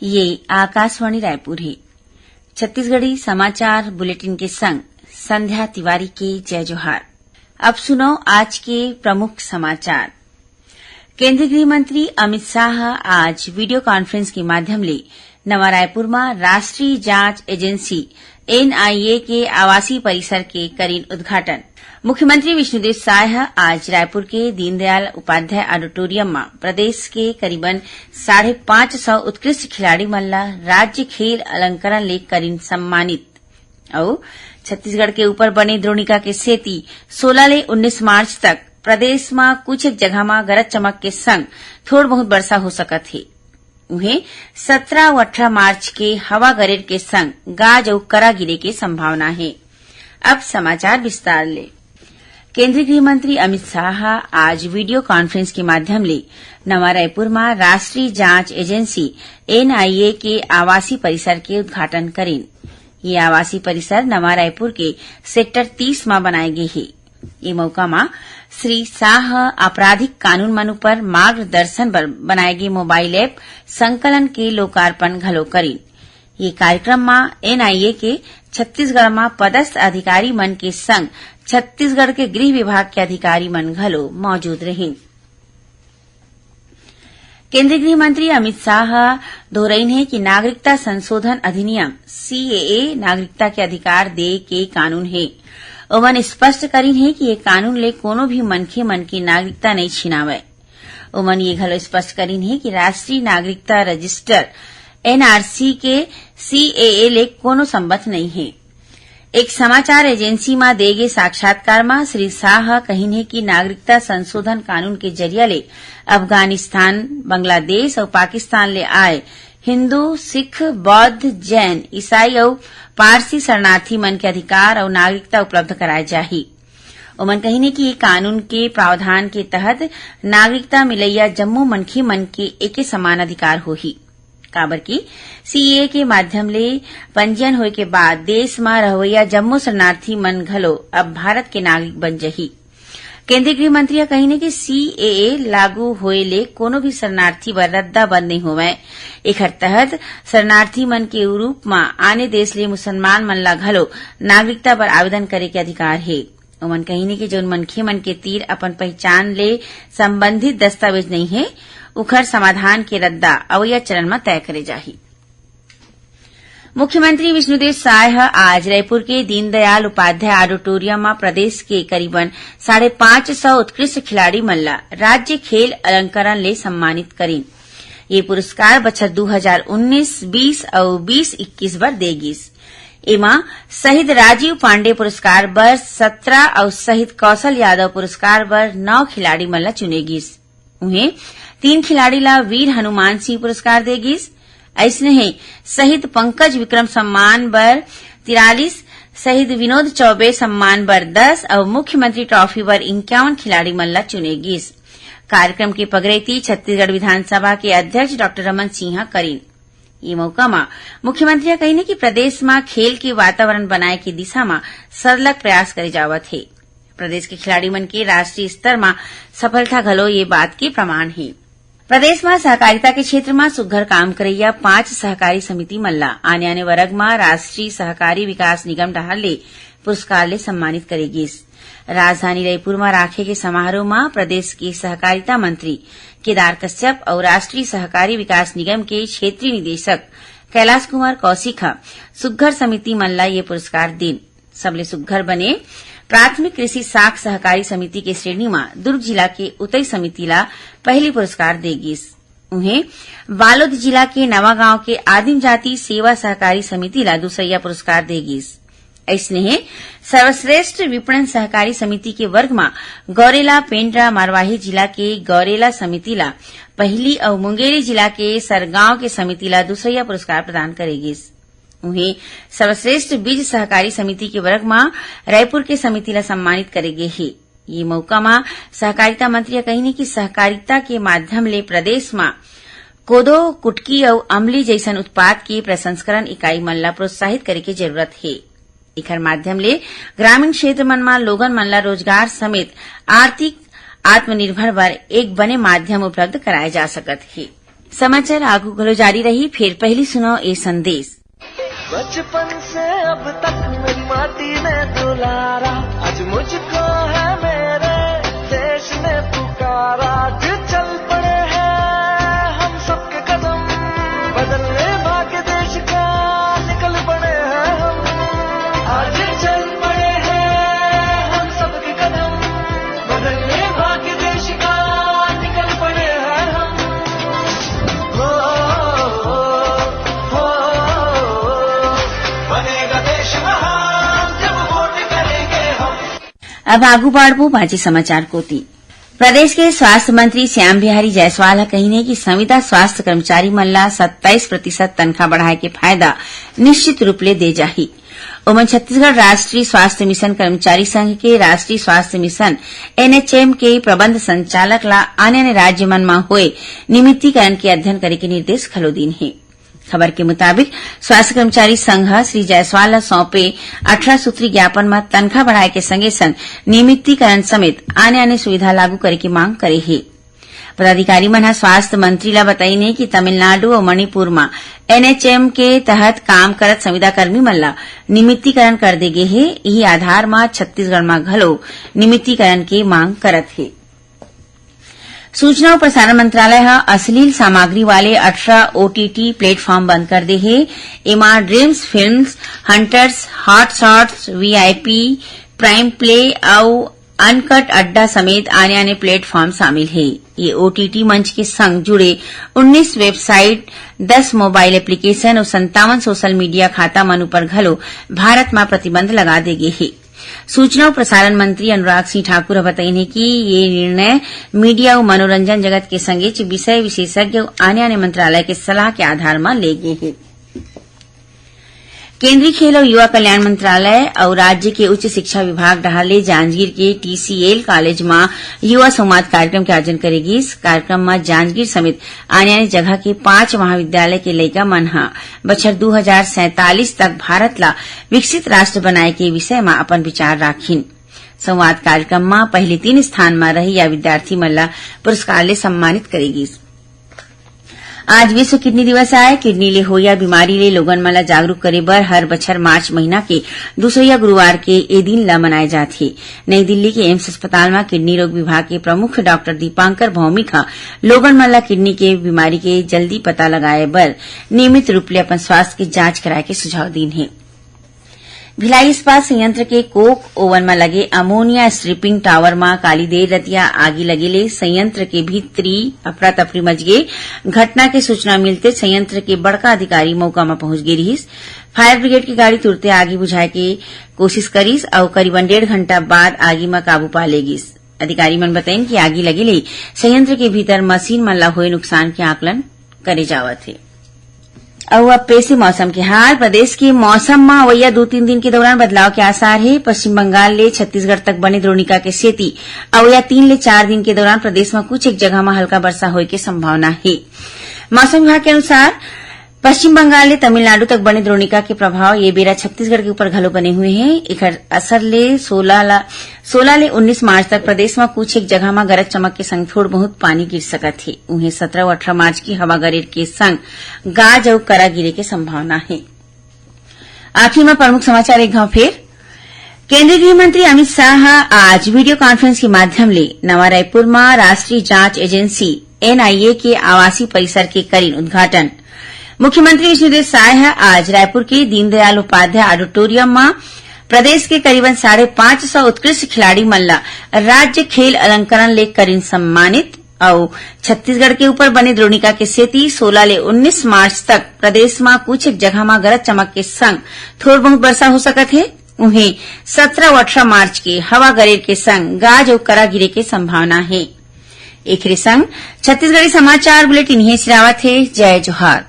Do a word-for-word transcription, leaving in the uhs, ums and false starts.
ये आकाशवाणी रायपुर हे। छत्तीसगढ़ी समाचार बुलेटिन के संग संध्या तिवारी के जय जोहार। अब सुनव आज के प्रमुख समाचार। केंद्रीय गृह मंत्री अमित शाह आज वीडियो कॉन्फ्रेंस के माध्यम ले नवा रायपुर म राष्ट्रीय जांच एजेंसी, एनआईए, के आवासीय परिसर के करीन उद्घाटन। मुख्यमंत्री विष्णुदेव साय ह आज रायपुर के दीनदयाल उपाध्याय ऑडिटोरियम म प्रदेश के करीबन साढ़े पांच सौ उत्कृष्ट खिलाड़ी मन ला राज्य खेल अलंकरण ले करीन सम्मानित। अउ छत्तीसगढ़ के ऊपर बने द्रोणिका के सेती सोलह ले उन्नीस मार्च तक प्रदेश म कुछ एक जगह म गरज चमक के संग थोड़ बहुत वर्षा हो सकत हे। उहें, सत्रह अउ अठारह मार्च के हवा गरेर के संग गाज अउ करा गिरे के संभावना हे। अब समाचार विस्तार ले। केंद्रीय गृह मंत्री अमित शाह आज वीडियो कॉन्फ्रेंस के माध्यम ले नवा रायपुर म राष्ट्रीय जांच एजेंसी, एनआईए, के आवासीय परिसर के उद्घाटन करीन। ये आवासीय परिसर नवा रायपुर के सेक्टर तीस म बनाए गे हे। ये मौका म श्री शाह आपराधिक कानून मन ऊपर मार्गदर्शन बर बनाए गे मोबाइल ऐप संकलन के लोकार्पण घलो करीन। ये कार्यक्रम म एनआईए के छत्तीसगढ़ म पदस्थ अधिकारी मन के संग छत्तीसगढ़ के गृह विभाग के अधिकारी मन घलो मौजूद रहिन। केंद्रीय गृह मंत्री अमित शाह ह दोहरइन हे कि नागरिकता संशोधन अधिनियम, सीएए, नागरिकता के अधिकार दे के कानून हे। ओमन स्पष्ट करिन हे कि ये कानून ले कोनो भी मनखे मन के नागरिकता नइ छिनावय। ओमन ये घलो स्पष्ट करिन हे कि राष्ट्रीय नागरिकता रजिस्टर, एनआरसी, के सीएए ले कोनो संबंध नइ हे। एक समाचार एजेंसी म दे गे साक्षात्कार म श्री शाह ह कहिन हे कि नागरिकता संशोधन कानून के जरिया ले अफगानिस्तान, बांग्लादेश अउ पाकिस्तान ले आए हिंदू, सिख, बौद्ध, जैन, ईसाई अउ पारसी शरणार्थी मन के अधिकार अउ नागरिकता उपलब्ध कराए जाही। ओमन कहिन हे कि ये कानून के प्रावधान के तहत नागरिकता मिलइया जम्मो मनखे मन के एके समान अधिकार होही। काबर कि सीएए के माध्यम ले पंजीयन होए के बाद देश म रहवइया जम्मो शरणार्थी मन घलो अब भारत के नागरिक बन जही। केंद्रीय गृह मंत्री ह कहिन हे कि सीएए लागू होए ले कोनो भी शरणार्थी बर रद्दा बंद नइ होवय। एखर तहत शरणार्थी मन के रूप म आने देश ले मुसलमान मन ला घलो नागरिकता बर आवेदन करे के अधिकार हे। ओमन कहिन हे कि जउन मनखे मन के तीर अपन पहिचान ले संबंधित दस्तावेज नइ हे, उखर समाधान के रद्दा अवइया चरण म तय करे जाही। मुख्यमंत्री विष्णुदेव साय ह आज रायपुर के दीनदयाल उपाध्याय ऑडिटोरियम म प्रदेश के करीबन साढ़े पांच सौ उत्कृष्ट खिलाड़ी मन ला राज्य खेल अलंकरण ले सम्मानित करीन। ये पुरस्कार बछर दू हजार उन्नीस बीस अउ बीस इक्कीस बर दे गिस। एमा शहीद राजीव पांडे पुरस्कार बर सत्रह अउ शहीद कौशल यादव पुरस्कार बर नौ खिलाड़ी मन ला चुने गिस। उहें, तीन खिलाड़ी ला वीर हनुमान सिंह पुरस्कार दे गिस। अइसने हे, शहीद पंकज विक्रम सम्मान बर तिरालीस, शहीद विनोद चौबे सम्मान बर दस अउ मुख्यमंत्री ट्रॉफी बर इक्यावन खिलाड़ी मन ला चुने गिस। कार्यक्रम के पगरेती छत्तीसगढ़ विधानसभा के अध्यक्ष डॉक्टर रमन सिंह ह करिन। ये मौका म मुख्यमंत्री ह कहिन कि प्रदेश म खेल के वातावरण बनाए के दिशा म सरलग प्रयास करे जावत हे। प्रदेश के खिलाड़ी मन के राष्ट्रीय स्तर म सफलता घलो ये बात के प्रमाण हे। प्रदेश म सहकारिता के क्षेत्र म सुग्घर काम करइया पांच सहकारी समिति मन ला आने-आने वर्ग म राष्ट्रीय सहकारी विकास निगम डहार ले पुरस्कार ले सम्मानित करे गिस। राजधानी रायपुर म राखे गे समारोह म प्रदेश के सहकारिता मंत्री केदार कश्यप अउ राष्ट्रीय सहकारी विकास निगम के क्षेत्रीय निदेशक कैलाश कुमार कौशिक ह सुग्घर समिति मन ला ये पुरस्कार दीन। सबले सुग्घर बने प्राथमिक कृषि साख सहकारी समिति के श्रेणी म दुर्ग जिला के उतई समिति ला पहली पुरस्कार दे गिस। उहें, बालोद जिला के नवागांव के आदिम जाति सेवा सहकारी समिति ला दूसरइया पुरस्कार दे गिस। अइसने हे, सर्वश्रेष्ठ विपणन सहकारी समिति के वर्ग म गौरेला पेंड्रा मरवाही जिला के गौरेला समिति ला पहली अउ मुंगेली जिला के सरगांव के समिति ला दूसरइया पुरस्कार प्रदान करे गिस। उहें, सर्वश्रेष्ठ बीज सहकारी समिति के वर्ग म रायपुर के समिति ला सम्मानित करे गे हे। ये मौका म सहकारिता मंत्री ह कहिन कि सहकारिता के माध्यम ले प्रदेश म कोदो, कुटकी अउ अमली जइसन उत्पाद के प्रसंस्करण इकाई मन ला प्रोत्साहित करे के जरूरत हे। एखर माध्यम ले ग्रामीण क्षेत्र मन म लोगन मन ला रोजगार समेत आर्थिक आत्मनिर्भर बर एक बने माध्यम उपलब्ध कराए जा सकत हे। समाचार आगू घलो जारी रही, फेर पहिली सुनव ए संदेश। बचपन से अब तक मेरी माटी ने दुलारा, आज मुझको है मेरे देश ने पुकारा। आज चल पड़े हैं हम सबके कदम, बदलने भाग्य देश का, निकल पड़े हैं हम। आज चल पड़े हैं हम सबके कदम, बदलने भाग्य देश का, निकल पड़े हैं हम। हो, हो, हो, बनेगा देश महान, जब वोट करेंगे हम। अब आगू बाढ़बो बांचे समाचार कोती। प्रदेश के स्वास्थ्य मंत्री श्याम बिहारी जायसवाल ह कहिन हे कि संविदा स्वास्थ्य कर्मचारी मन ला सत्ताईस प्रतिशत तनखा बढ़ाए के फायदा निश्चित रूप ले दे जाही। ओमन छत्तीसगढ़ राष्ट्रीय स्वास्थ्य मिशन कर्मचारी संघ के राष्ट्रीय स्वास्थ्य मिशन, एनएचएम, के प्रबंध संचालक ला आने-आने राज्य मन म होए नियमितीकरण के अध्ययन करे के निर्देश घलो दीन हे। खबर के मुताबिक, स्वास्थ्य कर्मचारी संघ ह श्री जायसवाल ल सौंपे अठारह सूत्री ज्ञापन म तनखा बढ़ाए के संगे-संग नियमितीकरण समेत आने-आने सुविधा लागू करे के मांग करे हे। पदाधिकारी मन ह स्वास्थ्य मंत्री ल बताइन हे कि तमिलनाडु अउ मणिपुर म एनएचएम के तहत काम करत संविदा कर्मी मन ल नियमितीकरण कर दे गे हे। इही आधार म छत्तीसगढ़ म घलो नियमितीकरण के मांग करत हे। सूचना अउ प्रसारण मंत्रालय ह अश्लील सामग्री वाले अठारह ओटीटी प्लेटफॉर्म बंद कर दे हे। एमा dreams films, hunters, hot shots, VIP, prime play अउ अनकट अड्डा समेत आने-आने प्लेटफॉर्म शामिल हे। ये ओटीटी मंच के संग जुड़े उन्नीस वेबसाइट, दस मोबाइल एप्लीकेशन अउ संतावन सोशल मीडिया खाता मन ऊपर घलो भारत म प्रतिबंध लगा दे गे हे। सूचना अउ प्रसारण मंत्री अनुराग सिंह ठाकुर ह बताइन हे कि ये निर्णय मीडिया अउ मनोरंजन जगत के संगेच विषय विशेषज्ञ अउ आने-आने मंत्रालय के सलाह के आधार म ले गे हे। केंद्रीय खेल अउ युवा कल्याण मंत्रालय अउ राज्य के उच्च शिक्षा विभाग डहार ले जांजगीर के टीसीएल कॉलेज म युवा संवाद कार्यक्रम के आयोजन करे गिस। कार्यक्रम म जांजगीर समेत आने-आने जगह के पांच महाविद्यालय के लइका मन ह बछर दू हजार सैंतालीस तक भारत ला विकसित राष्ट्र बनाए के विषय म अपन विचार राखिन। संवाद कार्यक्रम म पहिली तीन स्थान म रहइया विद्यार्थी मन ला पुरस्कार ले सम्मानित करे गिस। आज विश्व किडनी दिवस आय। किडनी ले होइया बीमारी ले लोगन मन ला जागरूक करे बर हर बछर मार्च महीना के दूसरइया गुरुवार के ए दिन ला मनाए जात हे। नई दिल्ली के एम्स अस्पताल म किडनी रोग विभाग के प्रमुख डॉक्टर दीपांकर भौमिक ह लोगन मन ला किडनी के बीमारी के जल्दी पता लगाए बर नियमित रूप ले अपन स्वास्थ्य के जांच कराए के सुझाव दीन हे। भिलाई इस्पात संयंत्र के कोक ओवन म लगे अमोनिया स्ट्रिपिंग टावर म काली देर रतिया आगी लगे ले संयंत्र के भीतरी अफरा तफरी मच गे। घटना के सूचना मिलते संयंत्र के बड़का अधिकारी मौका म पहुंच गे रिहिस। फायर ब्रिगेड के गाड़ी तुरते आगी बुझाए के कोशिश करिस अउ करीबन डेढ़ घंटा बाद आगी म काबू पा ले गिस। अधिकारी मन बताइन कि आगी लगे ले संयंत्र के भीतर मशीन मन ला होए नुकसान के आकलन करे जावत हे। अउ अब पेश हे मौसम के हाल। प्रदेश के मौसम म अवइया दू तीन दिन के दौरान बदलाव के आसार हे। पश्चिम बंगाल ले छत्तीसगढ़ तक बने द्रोणिका के सेती अवइया तीन ले चार दिन के दौरान प्रदेश म कुछ एक जगह म हल्का वर्षा होए के संभावना हे। मौसम विभाग के अनुसार पश्चिम बंगाल ले तमिलनाडु तक बने द्रोणिका के प्रभाव ये बेरा छत्तीसगढ़ के ऊपर घलो बने हुए हे। एकर असर ले सोलह ला, सोलह ले उन्नीस मार्च तक प्रदेश म कुछ एक जगह म गरज चमक के संग थोड़ बहुत पानी गिर सकत हे। उहें, सत्रह अउ अठारह मार्च के हवा गरेर के संग गाज अउ करा गिरे के संभावना हे। आखिर म प्रमुख समाचार एक घाव फेर। केंद्रीय गृह मंत्री अमित शाह ह आज वीडियो कॉन्फ्रेंस के माध्यम ले नवा रायपुर म राष्ट्रीय जांच एजेंसी, एनआईए, के आवासीय परिसर के करीन उद्घाटन। मुख्यमंत्री विष्णुदेव साय ह आज रायपुर के दीनदयाल उपाध्याय ऑडिटोरियम म प्रदेश के करीबन साढ़े पांच सौ उत्कृष्ट खिलाड़ी मन ला राज्य खेल अलंकरण ले करीन सम्मानित। अउ छत्तीसगढ़ के ऊपर बने द्रोणिका के सेती सोलह ले उन्नीस मार्च तक प्रदेश म कुछ एक जगह म गरज चमक के संग थोर बहुत वर्षा हो सकत हे। उहें, सत्रह अउ अठारह मार्च के हवा गरेर के संग गाज अउ करा गिरे के संभावना हे। एखरे संग छत्तीसगढ़ी समाचार बुलेटिन इहें सिरावत हे। जय जोहार।